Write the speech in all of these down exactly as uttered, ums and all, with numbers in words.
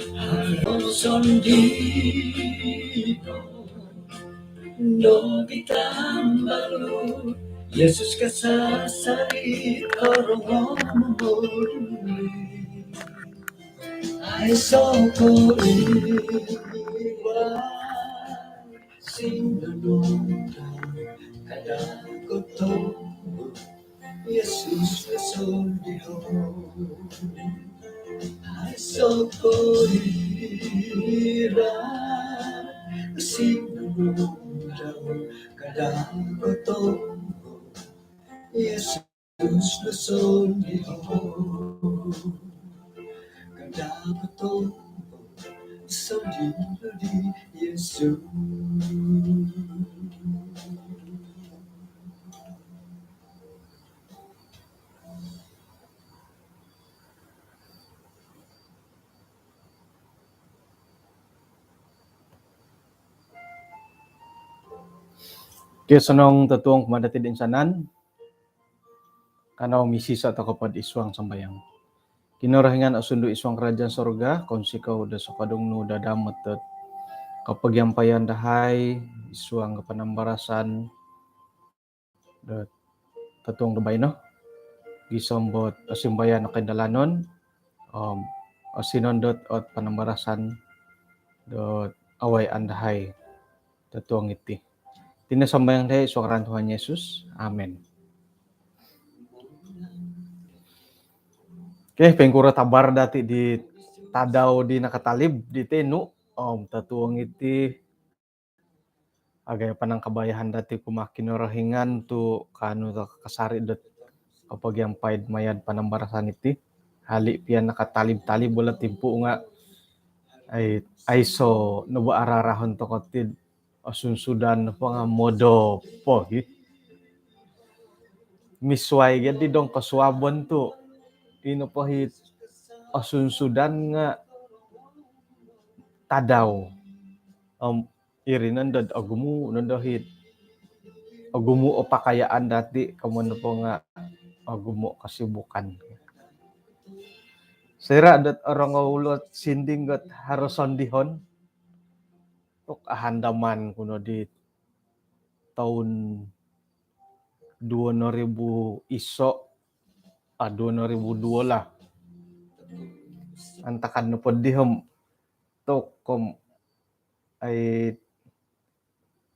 Haro sondii no di tambalut, Yesus kasasari korongou momouli. Aiso koiwai sinonondau, kada kotombou, Yesus no sondii. Aiso koiwai sinonondau, kada kotombou, Yesus no sondii. Kada kotombou, sondii no di Yesus. Okey, osonong totuong kumaa dati toinsanan. Kanou misiso tokou po id suang sambayang. Kinorohingan osundu id suang kerajaan sorga, kounsikou do sokodung nu dadamot dot kopogiampayan dahai id suang kapanambarasan dot totuong do baino. Gisom dot osimbayan o koindalanon om osinondot ot panambarasan dot awayaan dahai totuong iti. Iti no sambayang dahai id suang ngaran Tuhan Yesus. Amin. Okey, poingkuro tabar dati di tadau di nakatalib di tinu om totuong iti. Agayo panangkabayahan dati kumaa Kinorohingan tu kaanu tokou kasari dot kopogiampai maya do panambarasan iti. Hali pia nakatalib-talib bola timpu nga ai, aiso no bo ararahon tokou ti osunsudan nopo nga modop po gi. Misuai gia di dong kosuabon tu ino po hi osunsudan nga tadau. Om iri nondo ogumu nondo hi ogumu o pakayaan dati, komoyon nopo nga ogumu kesibukan. Soira dot orongou ulot sinding dot haro sondihon, tu ahandaman ku no di toun duo noribu iso, ah, duo noribu duo lah. Antakan nopo di om tokou om ai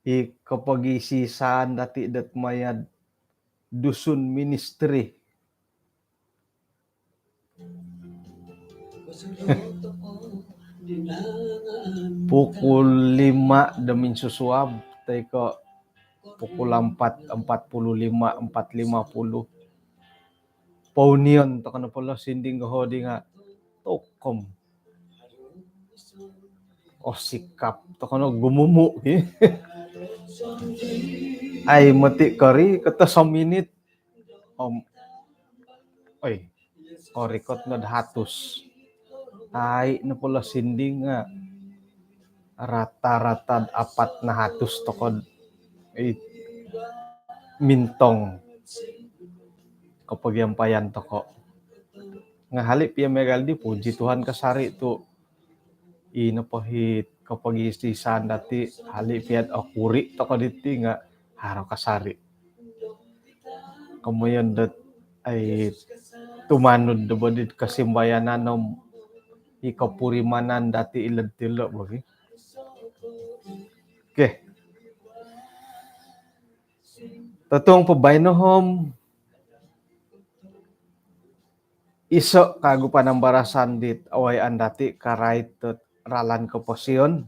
i kopogisisaan dati dot maya do Dusun Ministry. Pukul lima do minsusuab toi ko pukul empat empat puluh lima, empat lima puluh. Pounion tokou nopo lo sinding doho di nga tokou om osikap tokou no gumumu gi. Ai moti kori koto sominit om oi, korikot no do hatus. Ai nopo lo sinding nga rata-rata apat nahatus tokou i mintong kopogiampayan tokou. Nga hali pia miagal di, puji Tuhan, kasari tu ino po hi kopogisisaan dati, hali pia okuri tokou diti nga haro kasari. Komoyon dot ai tumanud do bo di kosimbayanan om i kopurimanan dati ilo diti lo bo gi. Okey. Totuong po baino om iso kagu panambarasan dit awayaan dati karait dot ralan koposion.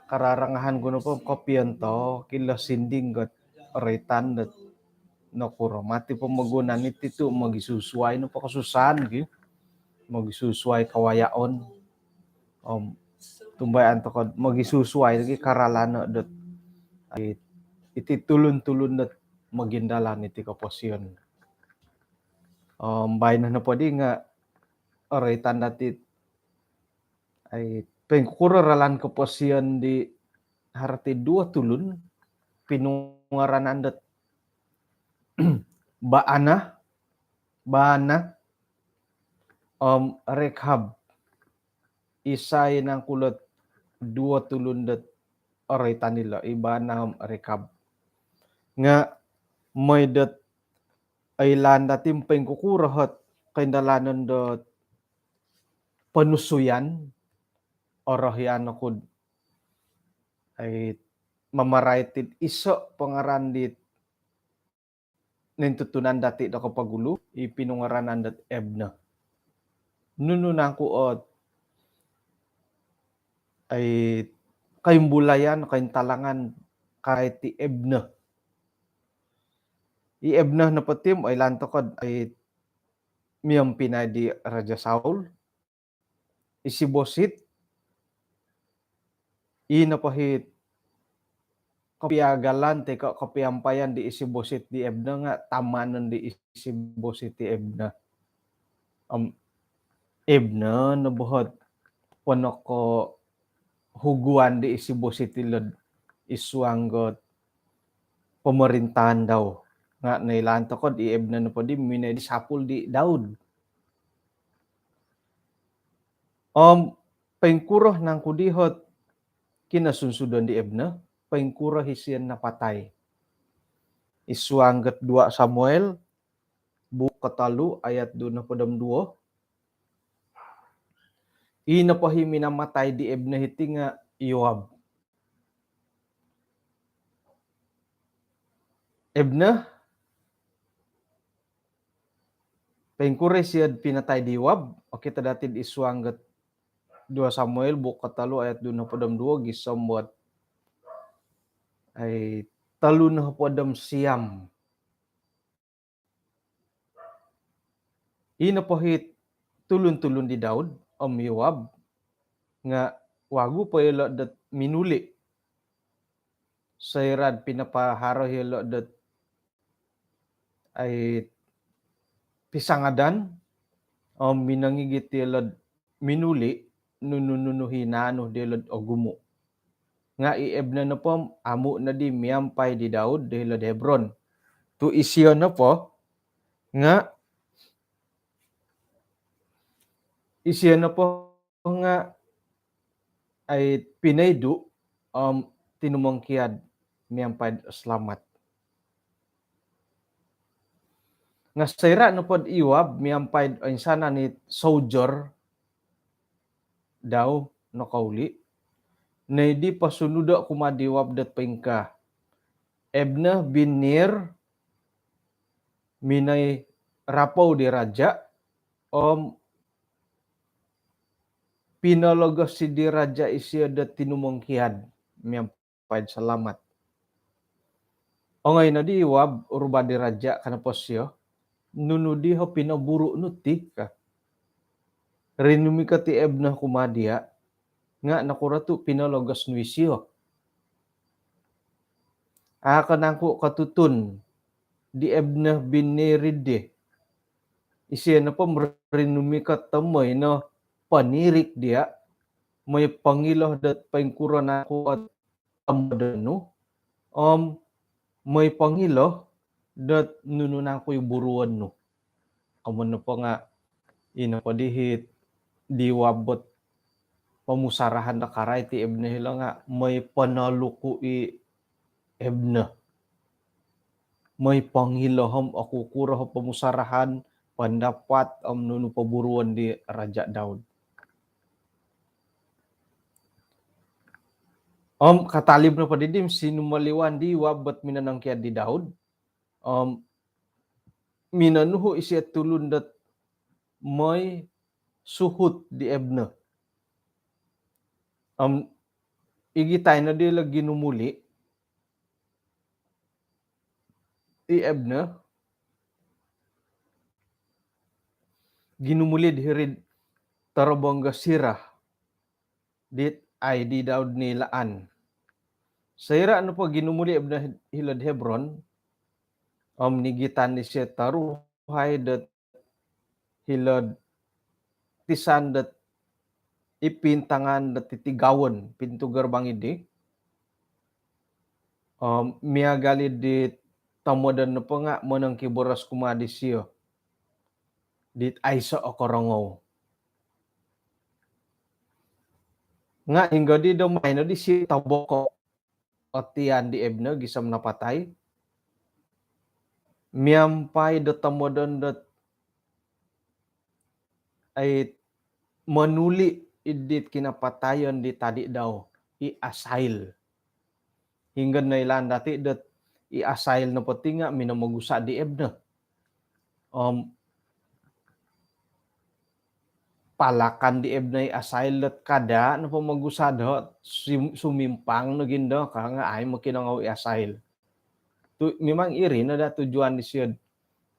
Kararangahan ku nopo kopio tokou ilo sinding dot roitan dot nokuro moti pomogunan iti tu mogisusuai nopo kosusaan gi. Mogisusuai kawayaon. Om tumbayaan tokou mogisusuai lagi karalano dot ai iti tulun-tulun dot mogindalan iti koposion. Om baino nopo di nga roitan dati ai poingkuro ralan koposion di haro ti duo tulun pinungaranan dot Baana, Baana om Rekab. Isai nangku lot duo tulun dot oroitan ilo, i bana om Rekab. Nga moi dot oilaan dati poingkukuro ot koindalanon dot ponusuyan, orohian oku dot mamarait id iso pongaran dit nintutunan dati do kopogulu, i pinungaranan dot Ebner. Nunu nangku ot koimbulayan, kointalangan karait di Ebner? I Ebner nopo ti om oilaan tokou dot miompinai di Raja Saul. Isyboset, i nopo it kopiagalan toi ko kopiampayan di Isyboset di Ebner nga tamanon di Isyboset di Ebner. Om Ebner no bo ot ponoko huguan di Isyboset ilo id suang dot pomorintaan dau. Nga noilaan tokou dot i Ebner nopo di minoi di sapul di Daud. Om poingkuro nangku di ot kinosunsudon di Ebner, poingkuro isio napatai? Id suang dot dua Samuel, buuk kotolu ayat duo nohopod om duo. I nopo i minamatai di Ebner hiti nga Yoab. Ebner, poingkuro isio pinatai di Yoab? Okito dati id suang dot dua Samuel buuk kotolu ayat duo nohopod om duo gisom dot tolu nohopod om siam. I nopo it tulun-tulun di Daud om Yoab nga wagu po ilo dot minuli. Soira dot pinapaharo ilo dot pisangadan om minongigit ilo dot minuli nunu-nunu i naanu diolo dot ogumu. Nga i Ebner nopo amu nodi miampai di Daud do hilo id Hebron. Tu isio nopo nga, isio nopo nga pinoidu om tinumongkiad miampai do selamat. Nga soira nopo dot Yoab miampai do oinsanan it soldier dau nokouli, noidi posunudo kumaa di Yoab dot poingkaa, Ebner bin Ner minoi rapou di raja om pinologos di raja isio do tinumongkiad miampai do selamat. Ongoi nodi Yoab ruba di raja, ka nopo sio, nunu di o pinoburu nu ti, ka. Rinumikot i Ebner kumaa dia, nga nokuro tu pinologos nu isio? A ko nangku kotutun di Ebner bin Ner dii? Isio nopo rinumikot do moi no ponirik dia, moi pongilo dot poingkuro nangku ot tomodon nu om moi pongilo dot nunu nangku i buruon nu. Komoyon nopo nga i nopo di it di Yoab ot pomusarahan do karait i Ebner hilo nga moi ponoluku i Ebner, moi pongilo om okukuro o pomusarahan, pendapat om nunu poburuon di Raja Daud. Om katalib nopo dii om sinumoliwan di Yoab ot minonongkiad di Daud om minonuhu isio tulun dot moi suhut di Ebner. Om igitai no diolo ginumuli i Ebner, ginumuli di hiri'd torobong do Sirah dit ai di Daud noilaan. Soira nopo ginumuli i Ebner hilo id Hebron om nigitan disio toruhai dot hilo id tisan dot i pintangan dot titigaon, pintu gerbang dii, om miagal i di tomodon nopo nga monongkiboros kumaa disio dit aiso o korongou. Nga' hinggo di do maino di si toboko' o tian di Abner gisom napatai. Miampai do tomodon dot ai monuli' id dit kinapatayon di tadi' dau, i Asael. Hinggo noilaan dati' dot i Asael nopo ti nga' minomogusa' di Abner. Om palakan di Abner i Asael dot kada' nopo mogusa' do sim-, sumimpang no gindo ka nga' ai mokinongou i Asael. Tu' memang iri no da tujuan disio'd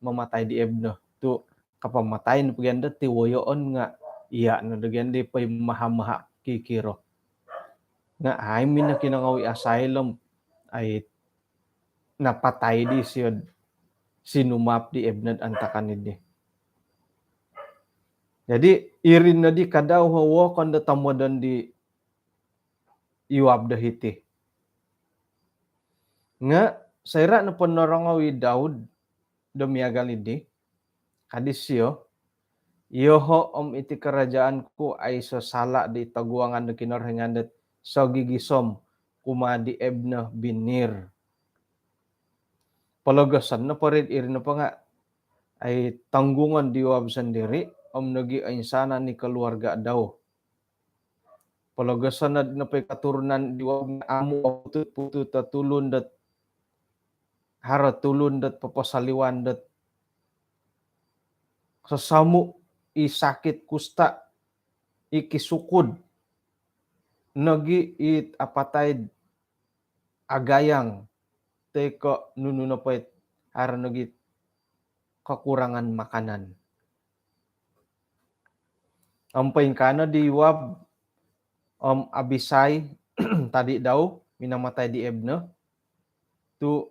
mamatai di Abner. Tu' kapamatai nopo gia do ti woyoon nga' iya' no do gia di poi maha-maha kikiro. Nga' ai minokinongou i Asael om ai napatai disio'd sinumap di Abner antakan idi. Jadi iri no di kada' wookon do tomodon di Yoab do hiti. Nga' soira' nopo norongou i Daud do miagal idi, ka disio, "Iyoho' om iti karajaan ku aiso sala' di toguangan do Kinorohingan dot sogigisom kumaa di Abner bin Ner." Pologoson nopo ri, iri nopo nga' ai tonggungon di Yoab sondiri' om nogi' oinsanan i koluarga' dau. Pologoson nod nopo i koturunan di Yoab nga' amu' oputut-putut o tulun dot, haro tulun dot poposoliwan dot sosomu', i sakit kusta, i kisukud, nogi' i apatai'd agayang, toi ko' nunu nopo it haro nogi' kokurangan makanan. Om poingkaa no di Yoab om Abisai tadi' dau minamatai di Abner. Tu'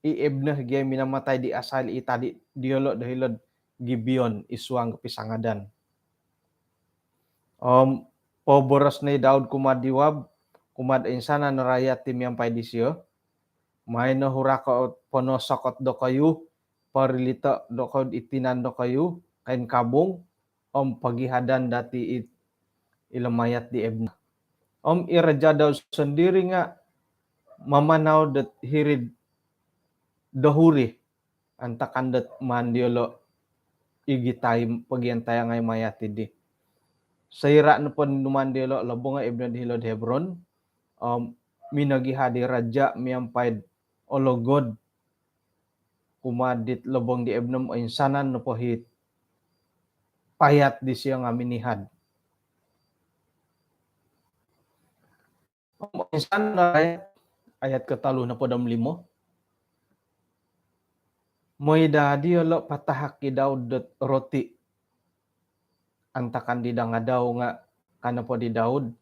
i Abner gia minamatai di Asael i tadi' diyolo' do hilo'd Gibeon i suang kopisangadan. Om poboros no i Daud kumaa'd Yoab, kumaa'd oinsanan o rayat ti miampai disio, "Maino hurako' ponosokot dokoyu, porilito' dokoyu i tinan dokoyu kain kabung, om pogihadan dati' i, ilo mayat di Abner." Om i Raja Daud sondiri' nga' mamanau dot hiri'd dohuri antakan dot maan diyolo' igitai, pogiantayangai mayat idi. Soira' nopo numaan diyolo' lobong i Abner di hilo'd Hebron om minogiha' di raja' miampai'd ologod kumaa dit lobong di Abner, oinsanan nopo hit payat disio nga' minihad. Om oinsanan no ayat, ayat kotolu nohopod om limo. Moi daa diyolo' patahak i Daud dot roti antakan di dangadau nga', ka nopo di Daud,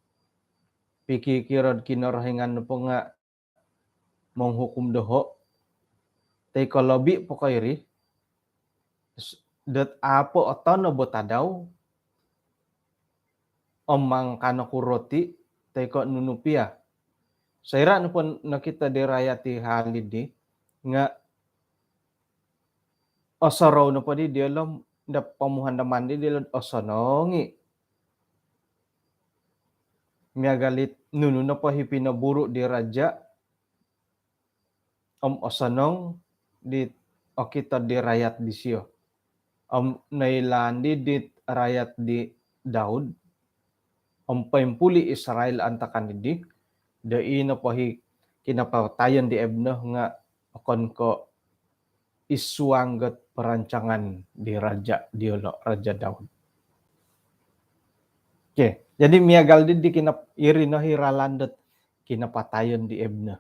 "Pikikiro'd Kinorohingan nopo nga' monghukum doho', toi ko' lobi' po ko' iri, s-, dot a' po otonob o tadau om mangakan oku roti, toi ko' nunu piya." Soira' nopo nokito di rayat i hal idi nga' osorou nopo di diyolo' om do pomuhandaman di diyolo'd osonong i'. Miagal it nunu nopo hi pinoburu' di raja' om osonong dit okito di rayat disio. Om noilaan di dit rayat di Daud om poimpuli' Israel antakan idi, do i nopo hi kinapatayon di Abner nga' okon ko' i suang dot perancangan di raja' diyolo', Raja Daud. Okey, jadi miagal di, di kinap-, iri no hi ralan dot kinapatayon di Abner.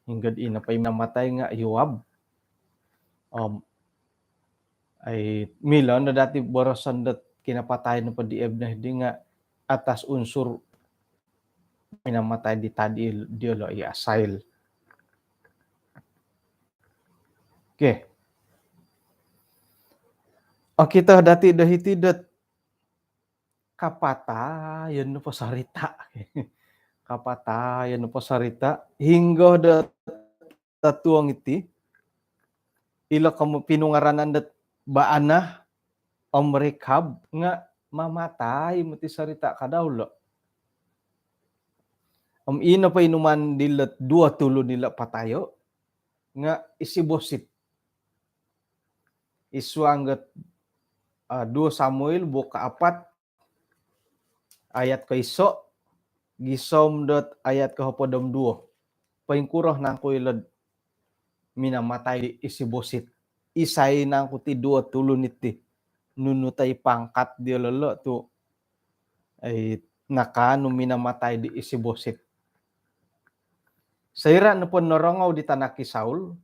Hinggo'd i nopo i minamatai nga' Yoab. Om ai milo no dati' boroson dot kinapatayon nopo di Abner di nga' atas unsur minamatai di tadi' diyolo' i Asael. Okey. Okito dati' do hiti dot kapatayon nopo sorita'. Kapatayon nopo sorita'. Hinggo do totuong iti, ilo komo pinungaranan dot Baanah om Rekab nga' mamatai moti sorita' ka dau lo'. Om ino po inuman dilo duo tulun ilo patayo nga Isyboset. Id suang dot, ah, duo Samuel buuk kaapat ayat koiso gisom dot ayat kohopod om duo. Poingkuro nangku ilo'd minamatai di Isyboset? Isai nangku ti duo tulun iti? Nunu toi pangkat diolo tu, ai, nakaanu minamatai di Isyboset? Soira nopo norongou di tanak i Saul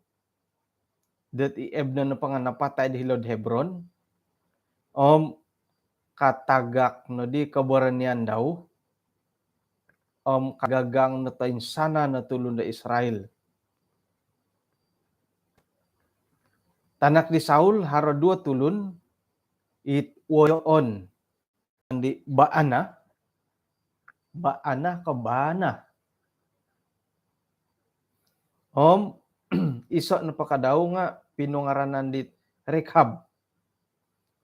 dot i Abner nopo nga napatai di hilo'd Hebron, om katagak no di koboronian dau, om kagagang no toinsanan o tulun do Israel. Tanak di Saul haro duo tulun, it woyoon di Baana, Baana ko Baana. Om iso nopo kadau nga pinungaranan di Rekab.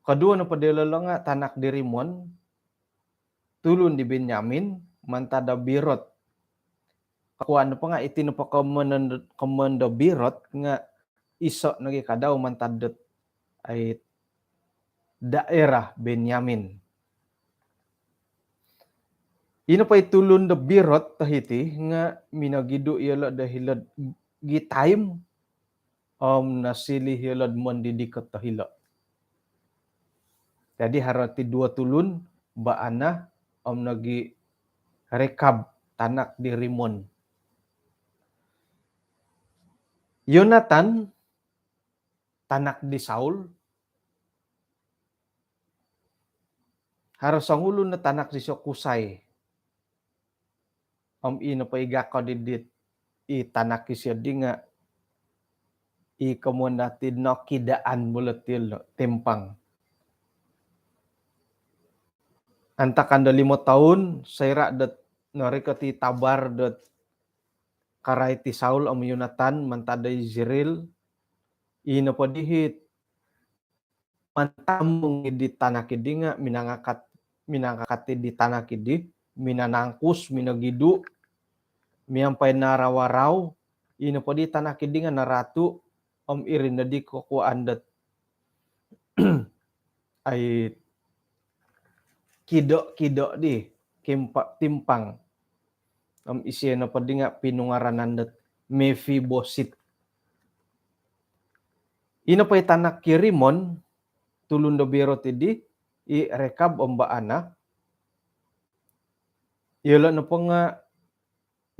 Koduo nopo diolo nga tanak di Rimon, tulun di Benyamin, mantad do Beerot. Kokuaan nopo nga iti nopo komoyon, komoyon do Beerot nga iso nogi kadau mantad dot, ai, daerah Benyamin. Ino po i tulun do Beerot do hiti nga minogidu iyolo do hilo'd Gitaim, om nosiliu iyolo'd mondidikot do hilo. Jadi haro ti duo tulun, Baana om nogi Rekab, tanak di Rimon. Yonatan, tanak di Saul, haro songulun no tanak disio Kusai. Om ino po i gakod di dit i tanak isio di nga i komoyon dati nokidaan bolo ti lo timpang. Antakan do limo toun soira dot norikot i tabar dot karait i Saul om Yonatan mantad do Israel, ino po di it mantamong di tanak idi nga minangakat, minangakat di tanak idi, minanangkus, minogidu, miampai narawarau, ino po di tanak idi nga naratu, om iri no di kokuaan dot, ai, kido-kido di kimpa-, timpang. Om isio nopo di nga pinungaranan dot Mefiboset. Ino po i tanak i Rimon, tulun do Beerot idi, i Rekab om Baana. Iyolo nopo nga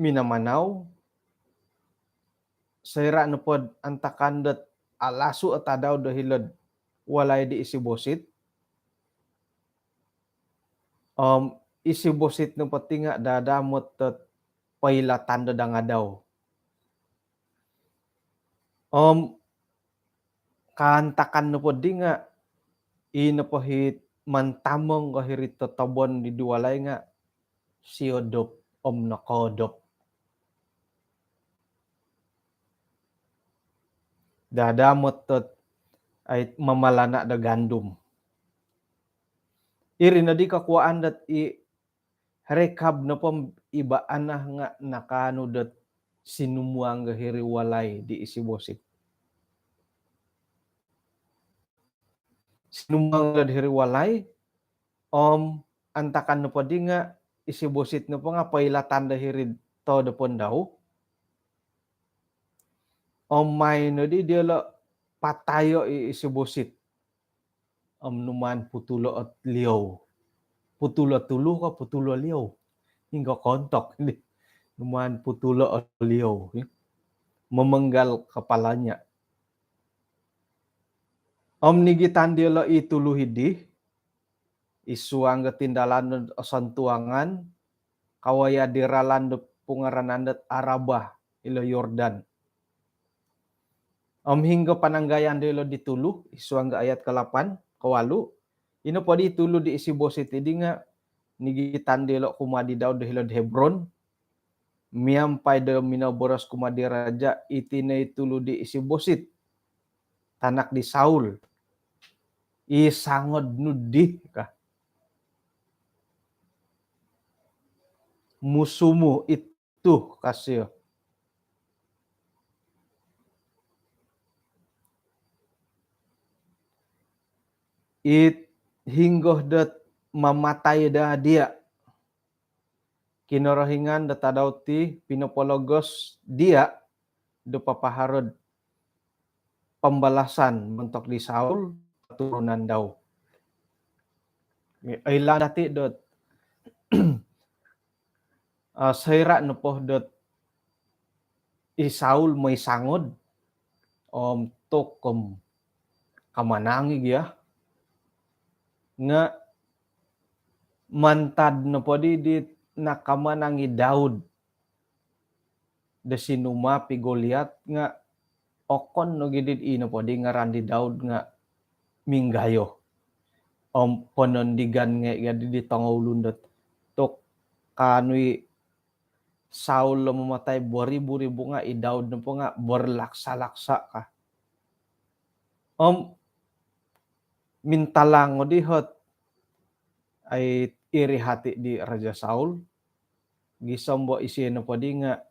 minamanau, soira nopo antakan dot alasu o tadau do hilo'd walai di Isyboset, om Isyboset nopo ti nga dadamot dot poilatan do dangadau. Om kaantakan nopo di nga, ino po it mantamong ko hiri totobon di duo walai nga siodop om nokoodop. Dadamot dot, ai, mamalana do gandum. Iri no di kokuaan dot i Rekab nopo om i Baana nga nakaanu dot sinumuang do hiri walai di Isyboset. Sinumuang do hiri walai, om antakan nopo di nga Isyboset nopo nga poilatan do hiri todopon dau. Om maai no di diolo patayo i Isyboset. Om numaan putulo ot liou. Putulo tulu ko putulo liou? Inggo kontok di. Numaan putulo ot liou. Memenggal kepalanya. Om nigitan diolo i tulu idi, id suang do tindalan do osontuangan, kawaya di ralan do pungaranan dot Arabah, ilo Yordan. Om hinggo pananggayan diolo di tulu, id suang do ayat kalapan, kawalu, ino po di tulu di Isyboset idi nga nigitan diolo kumaa di Daud do hilo'd Hebron, miampai do minoboros kumaa di raja, iti no i tulu di Isyboset, tanak di Saul, i sangod nu di ka. Musumu it tu kasio. It hinggo dot mamatai daa dia. Kinorohingan do tadau ti pinopologos dia do papaharod pambalasan montok di Saul, keturunan dau. Oilaan dati dot, ah, soira nopo dot i Saul moi sangod, om tok om kamanangi gia. Nga mantad nopo di, di nakamanangi Daud do sinumapi Goliat nga okon nogi di ino po di ngaran di Daud nga minggayo. Om ponondigan ngai gia di, di tongoulun dot tok kanui Saul lo mamatai beribu-ribu nga i Daud nopo nga berlaksa-laksa ka. Om mintalang o di hot ai iri hati di Raja Saul, gisom bo isio nopo di nga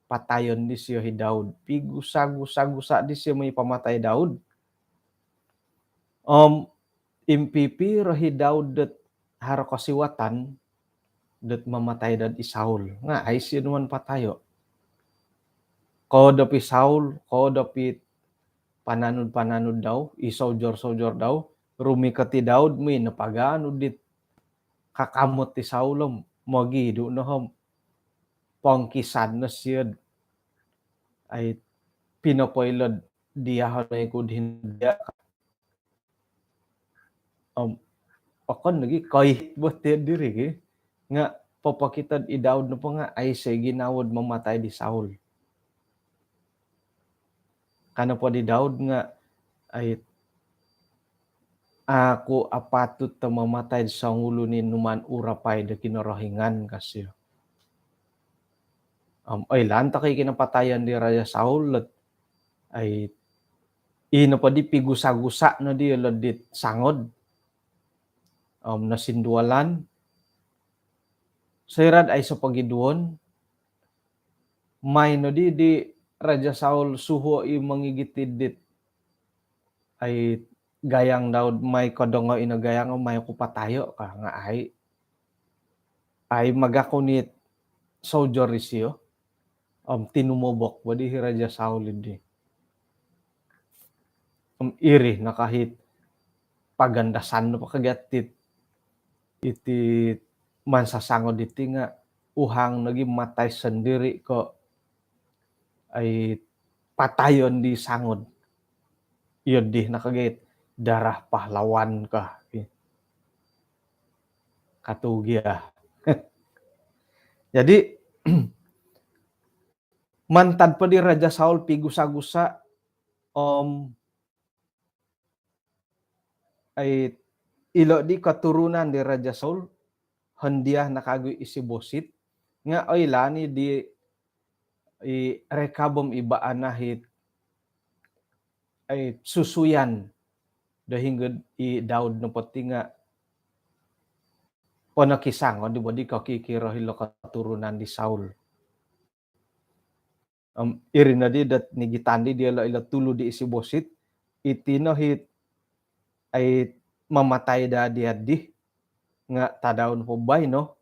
patayon disio hi Daud. Pigusa-gusa-gusa disio moi pamatai Daud. Om impipiro hi Daud dot haro kosiwatan dot mamatai dot i Saul. Nga ai sio nuan patayo. Koodop i Saul, koodop i pananud-pananud dau, i soujor-soujor dau, rumikot i Daud, moi napaganu dit kakamot i Saul om mogidu no om pongkisan no sio. Ai pinopoilo'd dia hon iku'd hin dia. Om okon lagi koi buat dia diri ki. Nga popokito i Daud nopo nga ai segi nawod mamatai di Saul. Kano po di Daud nga ai aku apatut to mamatai di songulun i numan urapai do Kinorohingan kasio. Om oilaan tokou i kinapatayon di Raja Saul lot ai ino po di pigusa-gusa no di lot dit sangod. Om nosindualan soira'd ai sopogiduon mai no di di Raja Saul suhuo i mongigit dit ai gayang Daud, mai kodongo ino gayang om mai oku patayo ka nga ai. Ai magakun it soujor isio om tinumobok bo di hi Raja Saul di. Om iri no ka hit pagandasan no pakagiat tit iti mansasangod iti nga uhang nogi matai sendiri ko ai patayon di sangod. Iyo di nakagait darah pahlawan kah. Katugia. Jadi mantad po di Raja Saul pigusa-gusa om ai ilo di keturunan di Raja Saul, hondia nakagui Isyboset, nga oilaan i di i Rekab om i Baana hit ai susuyan do hinggo i Daud nopo ti nga ponokisang o di bo di kokikiro hilo keturunan di Saul. Om iri no di dot nigitan di diolo ilo tulu di Isyboset, iti no hit ai mamatai daa dia di nga tadau nopo baino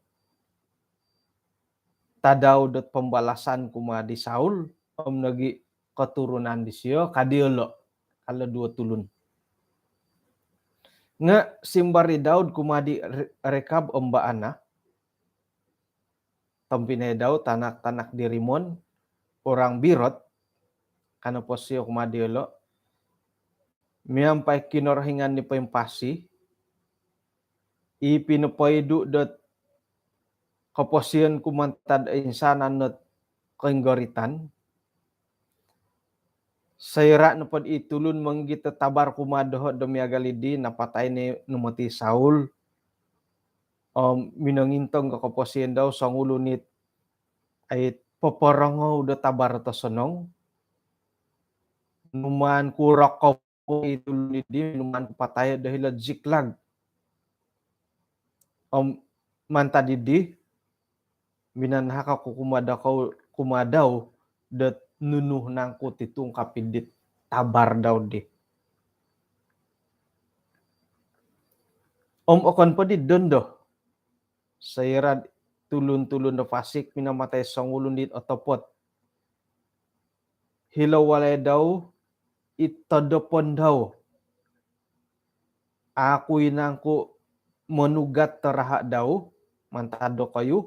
tadau dot pambalasan kumaa di Saul om nogi keturunan disio ka diolo, ka lo duo tulun. Nga simbar i Daud kumaa di Re-, Rekab om Baana, tompinai dau tanak-tanak di Rimon, orang Beerot, kano po sio kumaa diolo, miampai Kinorohingan di poimpasi, i pinopoidu dot koposion ku mantad insanan dot koinggoritan, soira nopo di tulun mongigit tabar kumaa doho do miagal di napatai ni no moti Saul om minongintong ko koposion dau songulun it ai poporongou do tabar tosonong, numaan ku rokop i tulun di, numaan ku patayo do hilo Ziklag. Om mantad di minanahak oku kumaa dau, kumaa dau dot nunu nangku ti tungkap id dit tabar dau di. Om okon po di dondo, soira tulun-tulun do fasik minamatai songulun dit otopot, hilo walai dau i todopon dau, au oku i nangku monugat do raha dau mantad dokoyu,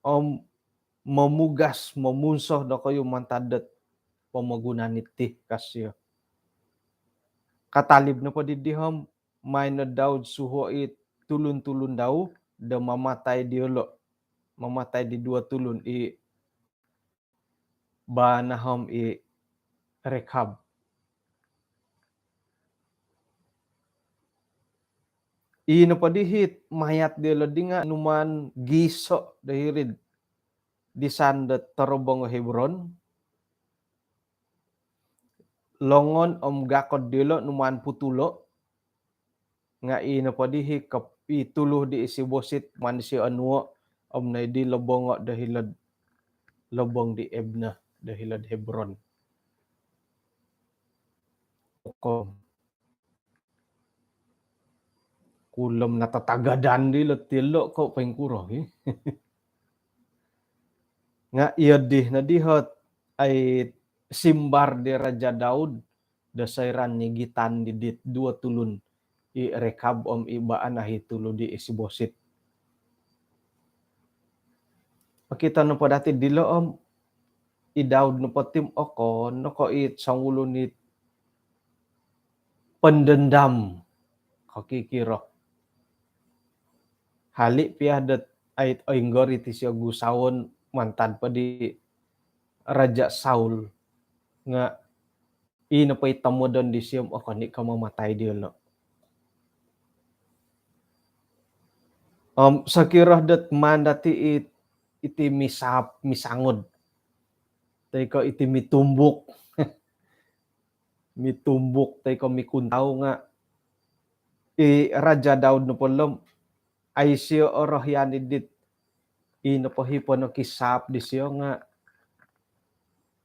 om momugas, momunso dokoyu mantad dot pomogunan iti, ka sio. Katalib nopo di dii om maai no Daud suhuo i tulun-tulun dau do mamatai diolo, mamatai di duo tulun, i Baanah om i Rekab. I nopo di hiti mayat diolo di nga numaan giso do hiri'd disan do torobong o Hebron. Longon om gakod diolo numaan putulo. Nga i nopo di hi kep-, i tulu di Isyboset maan disio onuo om nai di lobongo do hilo'd lobong di Ebna do hilo'd Hebron. Ko kulom natatagadan dilo tilo ko poingkuro, hi. Nga iyo di no di hot ai simbar di Raja Daud do soira nigitan di dit duo tulun, i Rekab om i Baanah, i tulu di Isyboset. Okito nopo dati dilo om i Daud nopo ti om okon no ko i songulun it pendendam, kokikiro. Hali pia dot ai oinggori ti sio gusaon mantad po di Raja Saul, nga i nopo i tomodon disio om okon i ko mamatai diolo. Om sokiro dot maan dati it-, iti misap, misangod, toi ko iti mitumbuk, mitumbuk toi ko mikuntau, nga i Raja Daud nopo lo om ai sio orohian i dit, i nopo hi ponokisap disio nga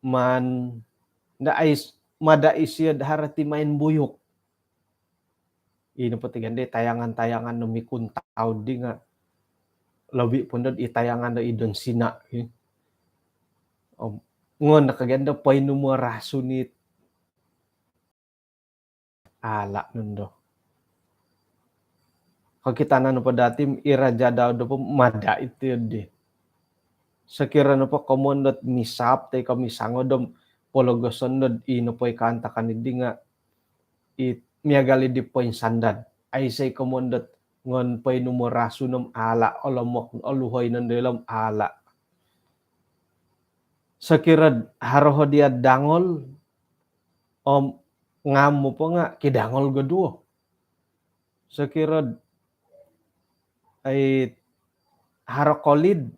maan, nda ai s-, mada isio do haro ti main buyuk. I nopo ti gande tayangan-tayangan do mikuntau di nga lobi po ndo i tayangan do id Sina, hi. Om ngon no ka gande poinumo rasun it ala nondo. Kokitanan nopo dati om i Raja Daud nopo mada iti di. Sokiro nopo komoyon dot misap toi ko misangod om pologoson dot i nopo i kaantakan di nga i miagal di poinsandad. Aiso i komoyon dot ngon poinumo rasun om ala, olomok, oluhoi nondo ilo om ala. Sokiro haro ho dia dangol om ngam nopo nga kidangol goduo. Sokiro ai haro kolid,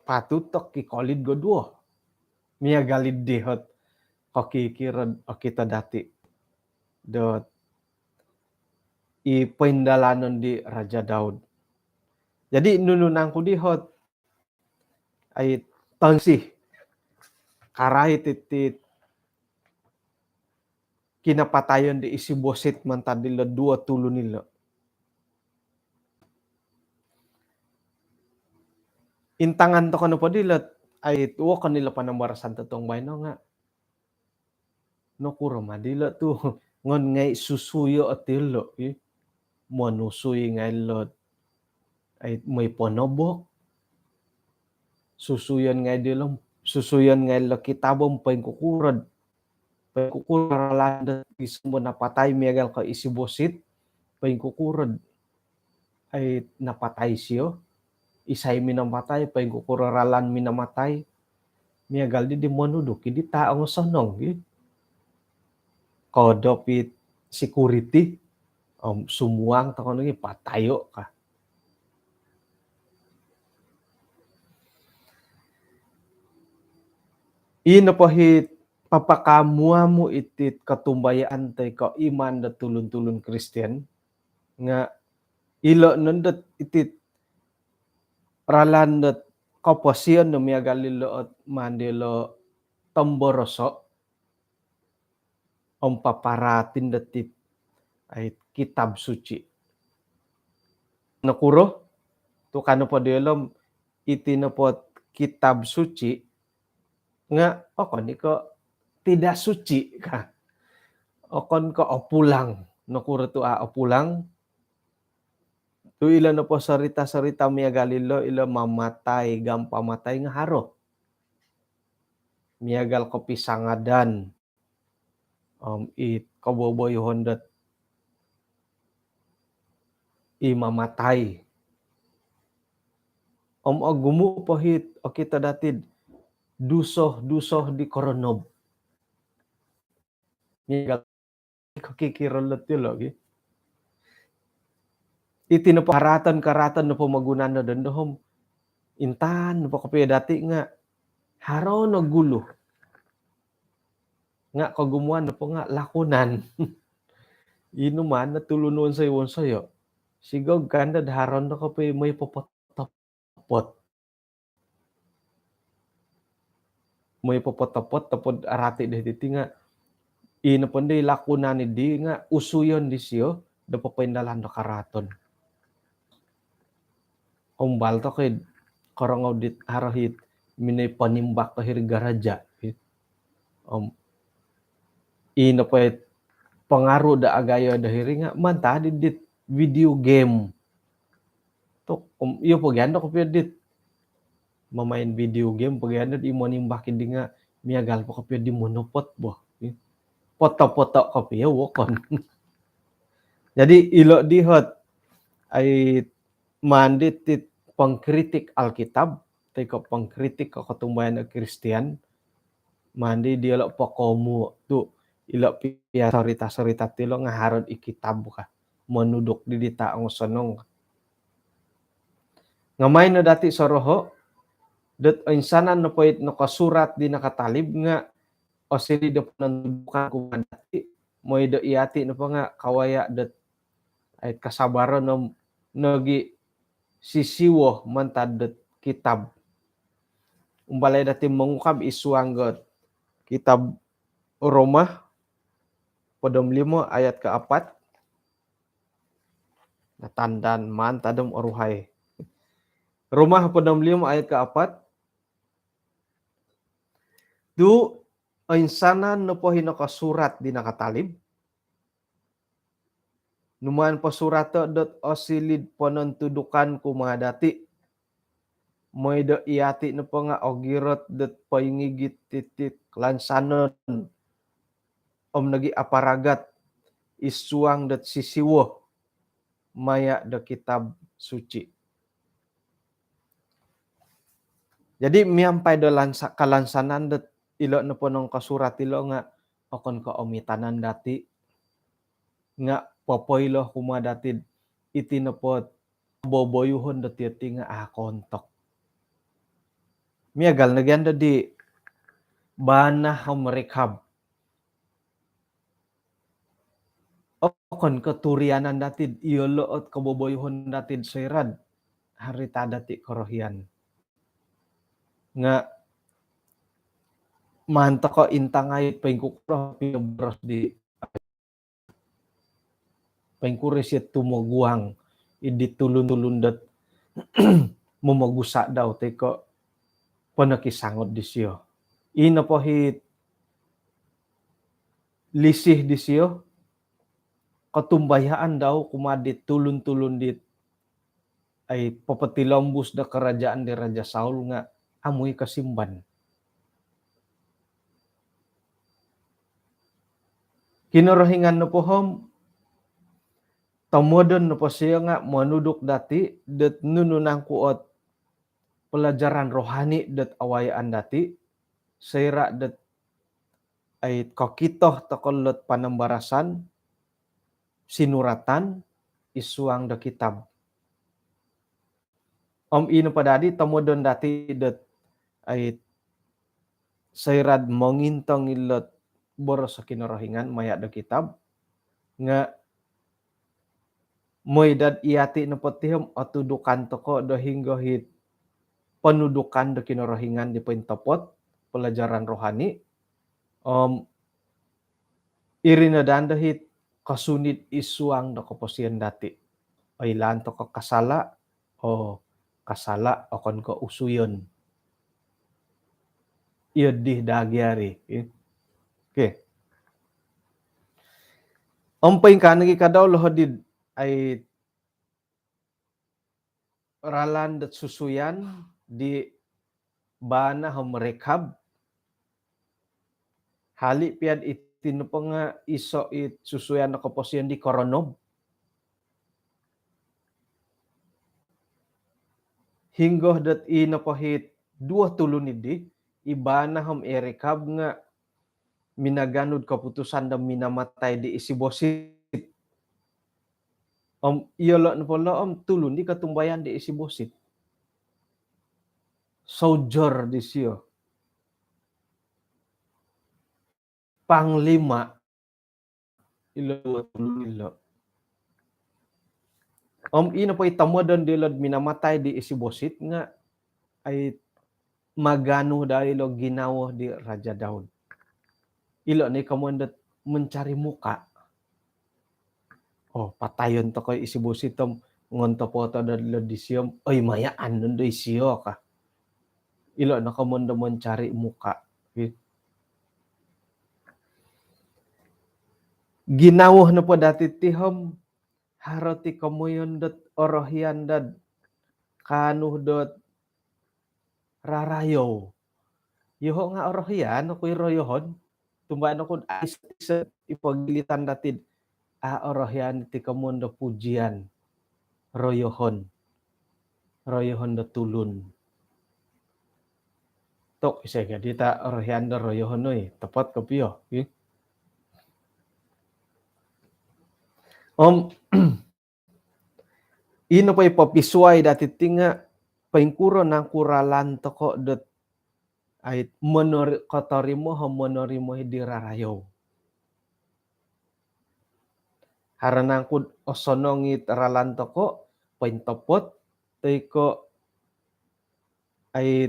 patut to kikolid goduo. Miagal di hot kokikiro okito dati dot i poindalanon di Raja Daud. Jadi nunu nangku di hot ai tonsi karai titit kinapatayon di Isyboset mantad dilo duo tulun ilo. Intangan tokou nopo dilo ai tuo ko nilo panambarasan totuong baino nga nokuro ma dilo tu ngon ngai susuyo oti lo, i. Monusui ngai lo ai moi ponobok. Susuyon ngai dilo, susuyon ngai lo kitab om poingkukuro, poingkukuro ralan do gisom do napatai miagal ko Isyboset, poingkukuro ai napatai sio, isai minamatai, poingkukuro ralan minamatai. Miagal di, di monuduk i di ta ongosonong i. Kodop i security om sumuang tokou nogi patayo ka. I nopo hi papakamuamu iti kotumbayaan toi ko iman do tulun-tulun Kristian nga ilo nondo iti ralan dot koposion do miagal ilo ot maan dilo tomboroso om paparatin dati ai kitab suci. Nokuro? Tu kano po diolo om iti nopo kitab suci nga okon i ko tidak suci ka. Okon ko opulang. Nokuro tu a opulang? Tu ilo nopo sorita-sorita miagal ilo, ilo mamatai, gampamatai nga haro. Miagal kopisangadan. Om it koboboyohon dot i mamatai. Om ogumu po hit okito dati duso-duso di koronob. Miagal kokikiro dilo gi. Iti nopo karaatan-karaatan nopo mogunan do dondo om intan nopo kopio dati nga haro no gulu. Nga kogumuan nopo nga lakonan. Ino maan no tulun wonsoi-wonsoi yo. Sigog kandad haro no kopio moi popot-topot. Moi popot-topot, topot arati deh titi nga. Ino po di lakonan di nga usuyon disio do popoindalan do karaatan. Umbal tokou korongou dit haro hit minoi ponimbak ko hiri garaja. Om ino po it pangaru do agayo do hiri nga mantad di dit video game. Tu om iyo pogian do kopio dit mamain video game pogian do i monimbak di nga miagal po kopio di monopot bo. Poto-poto kopio wokon. Jadi ilo di hot ai maan di ti pengkritik Alkitab, toi ko pengkritik ko kotumbayaan Kristian, maan di diolo pokomu tu ilo pia sorita-sorita tilo nga haro id kitab ka. Monuduk di dita ong sonong. Nga main no dati soroho, dot oinsanan nopo it nokosurat di nakatalib nga osiliu do ponontudukan kumaa dati, moi do iti nopo nga kawaya dot ai kasabaron om nogi sisiwo mantad dot kitab. Umbalai dati mongukab id suang dot kitab Roma hopod om limo ayat kaapat. Natandan mantad om oruhai. Roma hopod om limo ayat kaapat. Tu oinsanan nopo i nokosurat di nakatalib, numaan posurato dot osiliu do ponontudukan kumaa dati, moi do iti nopo nga ogirot dot poingigit iti kalansanon om nogi aparagat id suang dot sisiwo maya do kitab suci. Jadi miampai do lansa-, kalansanan dot ilo nopo nokosurat ilo nga okon ko omitanan dati nga popoilo kumaa dati iti nopo boboyuhon dot iti nga a kontok. Miagal nogi ando di Baanah om Rekab. Okon ko turianan dati iyolo ot koboboyuhon dati soira do haro daa dati korohian. Nga maan toko intangai poingkukuro pinoboros di poingkuro isio tumoguang id di tulun-tulun dot momogusa dau toi ko ponokisangod disio. Ino po it lisih disio, kotumbayaan dau kumaa di tulun-tulun dit ai popotilombus do karajaan di Raja Saul nga amu i kosimban. Kinorohingan nopo om tomodon nopo sio nga monuduk dati dot nunu nangku ot pelajaran rohani dot awayaan dati soira dot ai kokito toko dot panambarasan sinuratan id suang do kitab. Om ino po dadi tomodon dati dot ai soira do mongintong ilo ot boros Kinorohingan maya do kitab nga moi dot iti nopo ti om otudukan toko do hinggo it ponudukan do Kinorohingan di pointopot, pelajaran rohani. Om iri no daa do hit kosunid id suang do koposion dati. Oilaan toko kasala, oo, kasala okon ko usuyon. Iyo dii daa gia ri. Okey. Om poingkaa nogi kadau lo hodi ai ralan dot susuyan di Baana om Rekab. Hali pia dot iti nopo nga iso it susuyan do koposion di koronob. Hinggo dot i nopo hit duo tulun idi, i Baana om i Rekab nga minaganu do keputusan do minamatai di Isyboset. Om iyolo nopo lo om tulun di kotumbayaan di Isyboset. Soldier disio. Panglima ilo duo tulun ilo. Om ino po i tomodon diolo do minamatai di Isyboset nga ai maganu daa ilo ginawo di Raja Daud. Ilo no i komoyon dot mencari muka. Oo, patayon toko i Isyboset om ngontopot daa lo disio om, oi, mayaan nondo isio ka. Ilo no komoyon do mencari muka. Ginawo nopo dati ti om haro ti komoyon dot orohian dot kaanu dot rarayou. Yoho nga orohian oku i royohon. Tumbayaan oku dot aiso-iso i pogilitan dati dot a orohian ti komoyon do pujian. Royohon. Royohon do tulun. Tu isai ka di ta orohian do royohon, oi, topot kopio. Om ino po i popisuai dati ti nga poingkuro nangku ralan toko dot ai monori-, kotorimo om monorimo di rarayou. Haro nangku dot osonong it ralan toko, pointopot, toi ko ai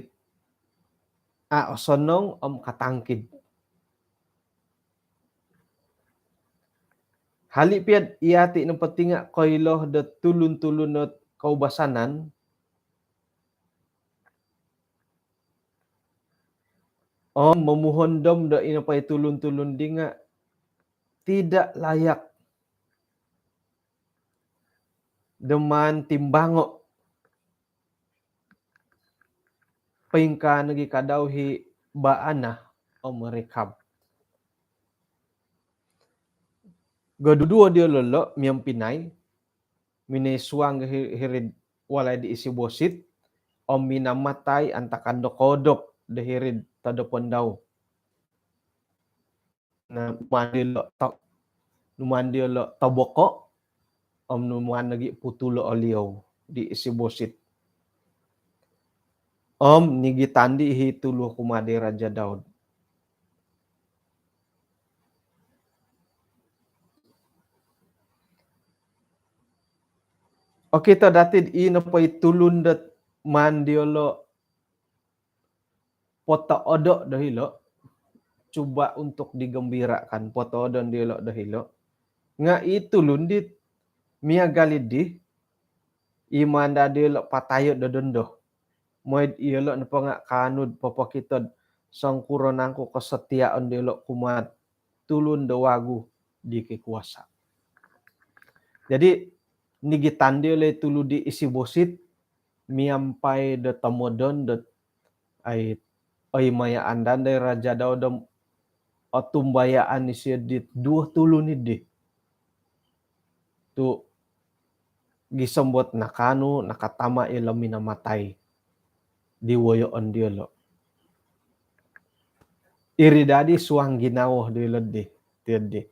a osonong om katangkid. Hali pia dot iyati nopo ti nga koilo do tulun-tulun dot koubasanan om momuhondom do ino po i tulun-tulun di nga tidak layak do maan timbango. Poingkaa nogi kadau i Baana om Rekab. Goduduo diolo lo miompinai, minoi suang hi-, hiri'd walai di Isyboset om minamatai antakan do koodop do hiri'd todopon dau. Na, numaan diolo to-, numaan diolo toboko om numaan nogi putulo oliou di Isyboset. Om nigitan di i tulu kumaa di Raja Daud. Okito dati dot ino po i tulun dot maan diolo potoodo do hilo, cuba untuk digembirakan, potoodon diolo do hilo. Nga i tulun dit miagal di, i maan daa diolo patayo do dondo. Mooi do iyolo nopo nga kaanu do popokito do songkuro nangku kesetiaan diolo kumaa tulun do wagu di kikuasa. Jadi, nigitan diolo i tulu di Isyboset, miampai do tomodon dot ai, oi, mayaan daa di Raja Daud om otumbayaan isio dit duo tulun idi. Tu gisom dot nakaanu, nakatama ilo minamatai di woyoon diolo. Iri daa di suang ginawo diolo di, tiodi.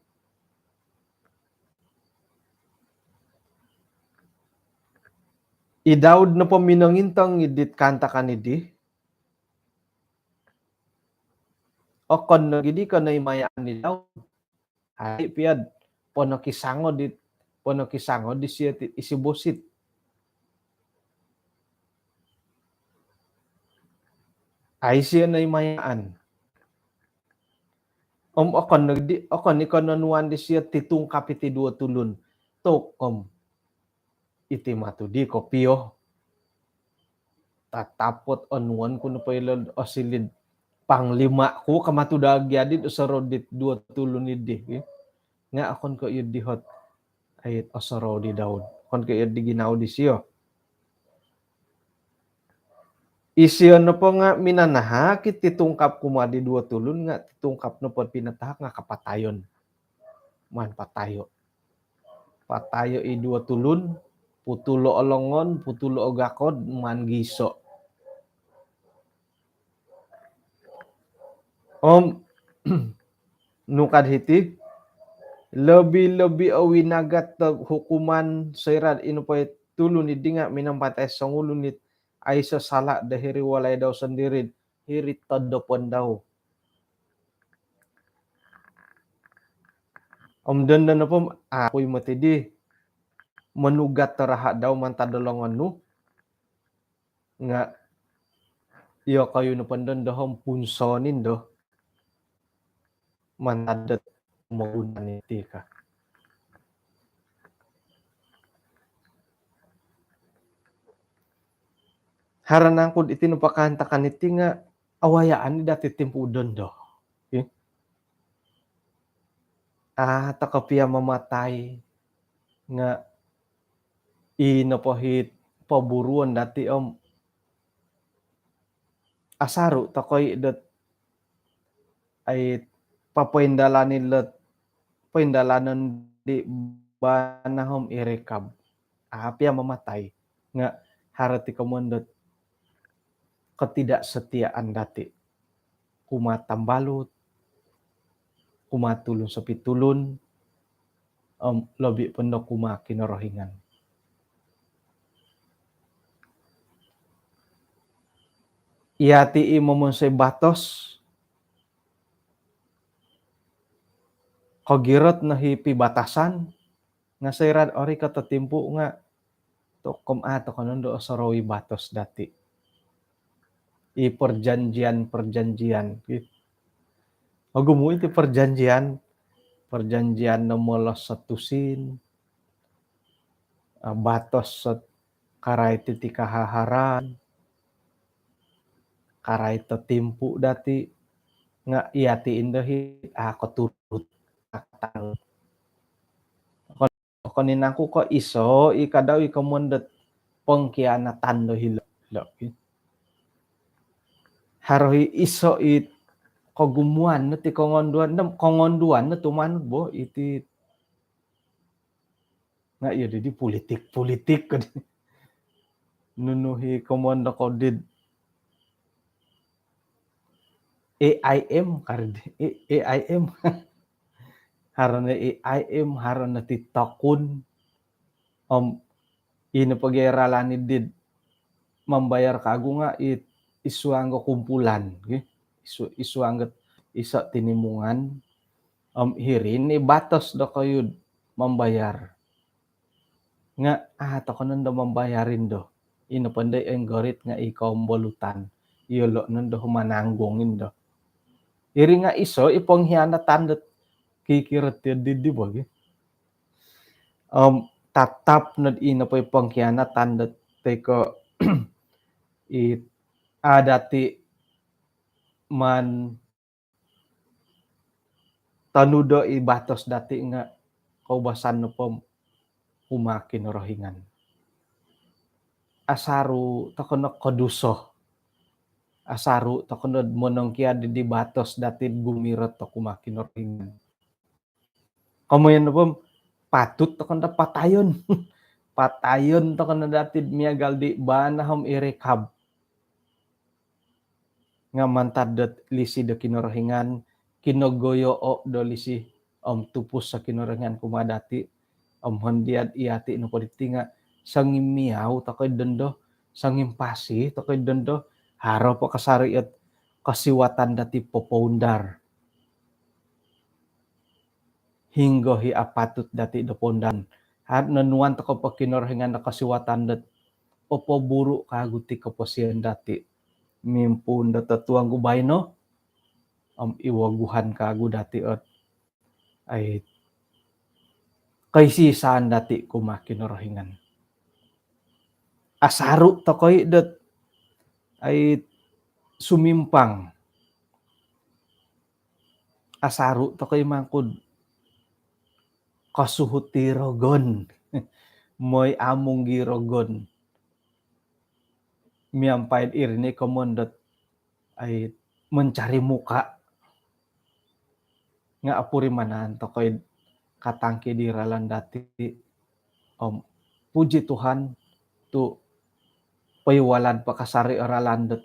I Daud nopo minongintong id dit kaantakan idi, okon nogi di ko noimayaan i Daud. Hali pia dot ponokisango di, ponokisango disio ti Isyboset. Ai sio no i mayaan. Om okon no di, okon i ko nonuan disio titungkap iti duo tulun. Tokom iti matu di kopio. Tatapot onuan ku nopo ilo osilid panglima ku ka matu daa gia di osorou dit duo tulun idi. Nga okon ko iyo di hot ai osorou di Daud. Okon ko iyo di ginawo disio. Isio nopo nga minanahak iti tungkap kumaa di duo tulun nga titungkap nopo pinatahak nga kapatayon. Maan patayo. Patayo i duo tulun, putulo o longon, putulo o gakod, maan giso. Om nukad hiti, lobi-lobi o winagat do hukuman soira ino po i tulun idi nga minampatai songulun it aiso sala do hiri walai dau sondiri, hiri todopon dau. Om dondo nopo, aku i moti di monugat do raha dau mantad do longon nu. Nga iyokoyu nopo dondo om punsoon indo mantad dot mogunan iti ka. Haro nangku iti nopo kaantakan iti nga awayaan i dati timpu dondo. Ih. Ah, toko pia mamatai nga i nopo hit poburuon dati om asaru toko i dot ai papaindalan i lot paindalanon di bana om i Rekab. Ah, pia mamatai nga haro ti komoyon dot ketidaksetiaan dati kumaa tambalut, kumaa tulun sopitulun, om lobi po ndo kumaa Kinorohingan. Iyati i momonsoi batos, kogirot no hi pibatasan, nga soira orikot o timpu nga tokom a toko nondo osorou i batos dati. I perjanjian-perjanjian. Ogumu iti perjanjian, perjanjian no molos sot tusin, ah, batos sot karai titi kahaharan, karai to timpu dati, nga iyati indo hi a koturut akatang. Okon i nangku ko iso i kadau i komoyon dot pengkhianatan do hilo. Haro i iso i kogumuan no ti kongonduan, kongonduan no tumanud bo iti. Nga iyo di, di politik-politik ko di. Nunu hi komoyon do kodid A I M kar di, A I M. Haro no A I M, haro no ti tokun. Om ino pogi ralan i did mambayar kagu nga i isuang do kumpulan, gi. Isu, isuang do iso tinimungan. Om hiri ni batos do koyud mambayar. Nga a toko nondo mambayar indo. Ino pondo enggorit nga i kombolutan. Iyolo nondo mananggung indo. Iri nga iso i pengkhianatan dot kikirot iyo di, di bogi. Om tatap nod ino po i pengkhianatan dot teko i adati man tonudo i batos dati nga koubasan nopo kumaa Kinorohingan. Asaru toko no koduso. Asaru toko no monongkiad di batos dati gumirot toko kumaa Kinorohingan. Komoyon nopo patut toko no patayon. Patayon toko no dati miagal di bana om i Rekab. Nga mantad dot lisi do Kinorohingan, kinogoyoo do lisi om tupus do Kinorohingan kumaa dati, om hondiad iyati nopo diti nga songimiau toko i dondo, songimpasi toko i dondo, haro po kasari ot kosiwatan dati popoundar. Hinggo hi apatut dati do poundaran. Haro nonuan toko po Kinorohingan do kosiwatan dot popoburu kagu ti koposion dati. mimpuun do totuong ku baino, om iwoguhan kagu dati ot ai koisisaan dati kumaa Kinorohingan. Asaru tokoi dot ai sumimpang. Asaru tokoi mangkud kosuhut i rogon. Moi amung i rogon. Miampai iri ni komon dot ai mencari muka. Nga apurimanan tokoi katangki di ralan dati. Om puji Tuhan tu poiwalan pakasari ralan dot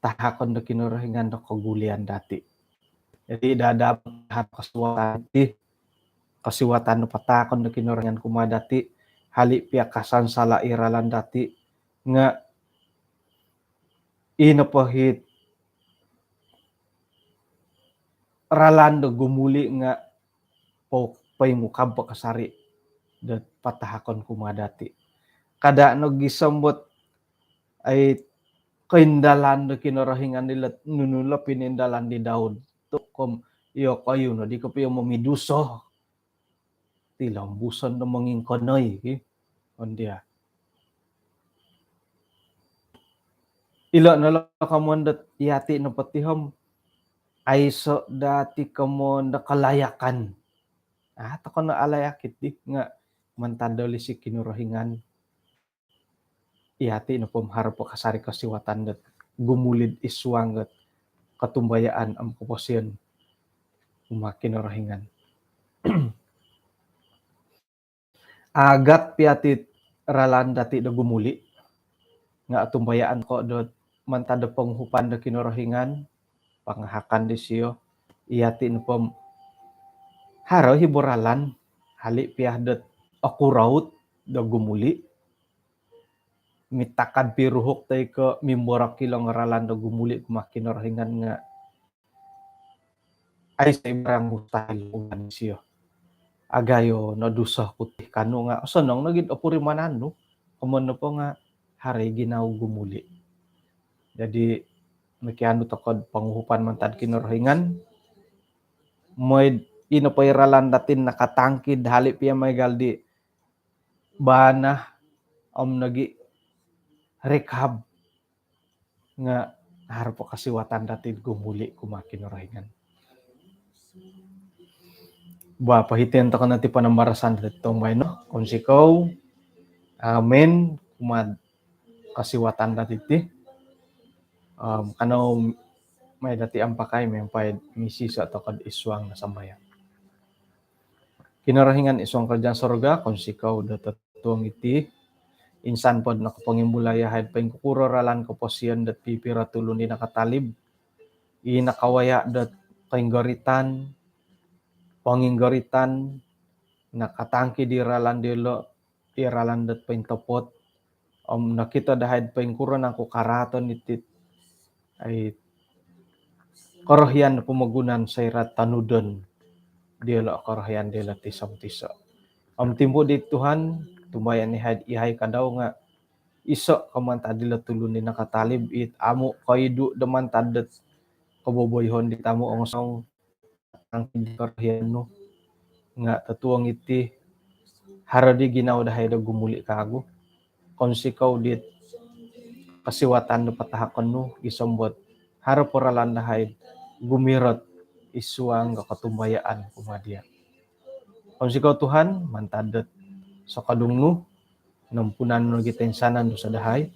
tahakon do Kinorohingan do kogulian dati. Jadi dada kasiwatan ti, kasiwatan do patahakon do Kinorohingan kumaa dati, hali pia kasansala i ralan dati, nga ino pohit ralan do gumuli nga po-, poingukab pakasari do patahakon kumaa dati. Kada no gisombot ai koindalan do Kinorohingan dilo nunu lo pinindalan di Daud. Tu kom iyo koyu no di kopio momiduso. Tilombuson do mongingkonoi ki. Ondia. Ilo no lo komon dot iyati no potihom. Aiso dati komon do kalayakan. Ah, toko no alayak iti nga mantad do lisi Kinorohingan. Iyati nopo om haro po kasari kosiwatan dot gumuli id suang dot kotumbayaan om koposion kumaa Kinorohingan. Agat pia ti ralan dati do gumuli nga otumbayaan ko dot mantad do ponguhupan do Kinorohingan, pangahakan disio, iyati nopo om haro i bo ralan, hali pia dot okuraut do gumuli, mitakad piruhuk toi ko mimborokilong ralan do gumuli kumaa Kinorohingan nga aiso i barang mustahil kumaa disio. Agayo no duso ku ti kanu nga osonong nogi do opurimanan nu, komon nopo nga haro i ginawo gumuli. Jadi mokianu toko do ponguhupan mantad Kinorohingan, moi ino po i ralan dati nakatangki do hali pia miagal di Baanah om nogi Rekab nga haro po kosiwatan dati gumuli kumaa Kinorohingan. Bah, pohitian toko no ti panambarasan dati totuong baino. Kounsikou. Amin. Kumaa kosiwatan dati ti. Om kanou mai dati ampakai miampai misiso toko id suang do sambayang. Kinorohingan id suang kerajaan sorga, kounsikou do totuong iti. Insan po do nokopongimbulai yahai do poingkukuro ralan koposion dot pipiro tulun di nakatalib, i nakawaya dot koinggoritan, ponginggoritan, nakatangki di ralan diolo, i ralan dot pointopot, om nokito dahai do poingkuro nangku karaaton iti, ai, korohian pomogunan soira tonudon diolo korohian diolo tiso-tiso. Om timpu di Tuhan, tumbayaan yahai, yahai kadau nga iso ko mantad dilo tulun di nakatalib it amu koidu do mantad dot koboboyoon di tamu ongosong tangki di korohian nu. Nga totuong iti, haro di ginawo dahai do gumuli kagu. Kounsikou dit kosiwatan do patahakon nu, gisom dot haro po ralan dahai gumirot id suang do kotumbayaan kumaa dia. Kounsikou Tuhan, mantad dot sokodung nu, nompunan nu nogi toinsanan dosa dahai.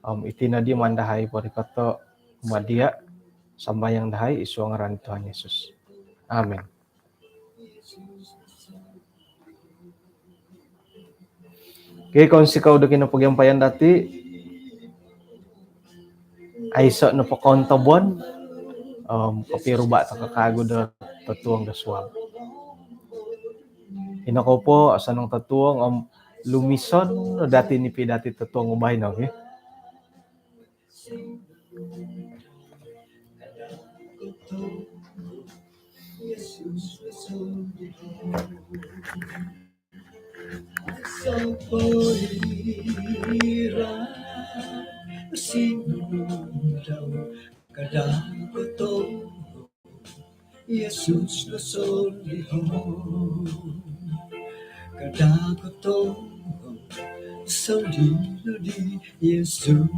Om iti no di maan dahai porikoto kumaa dia, sambayang dahai id suang ngaran Tuhan Yesus. Amin. Okey, kounsikou do kinopogiampayan dati. Aiso nopo kontobon, om kopiruba toko kagu do totuong do suab. Ino kou po, osonong totuong, om lumison dati nipi dati totuong baino, okey. Kada kotohu Yesus nosoliho. Kada kotohu nosoliho di Yesus.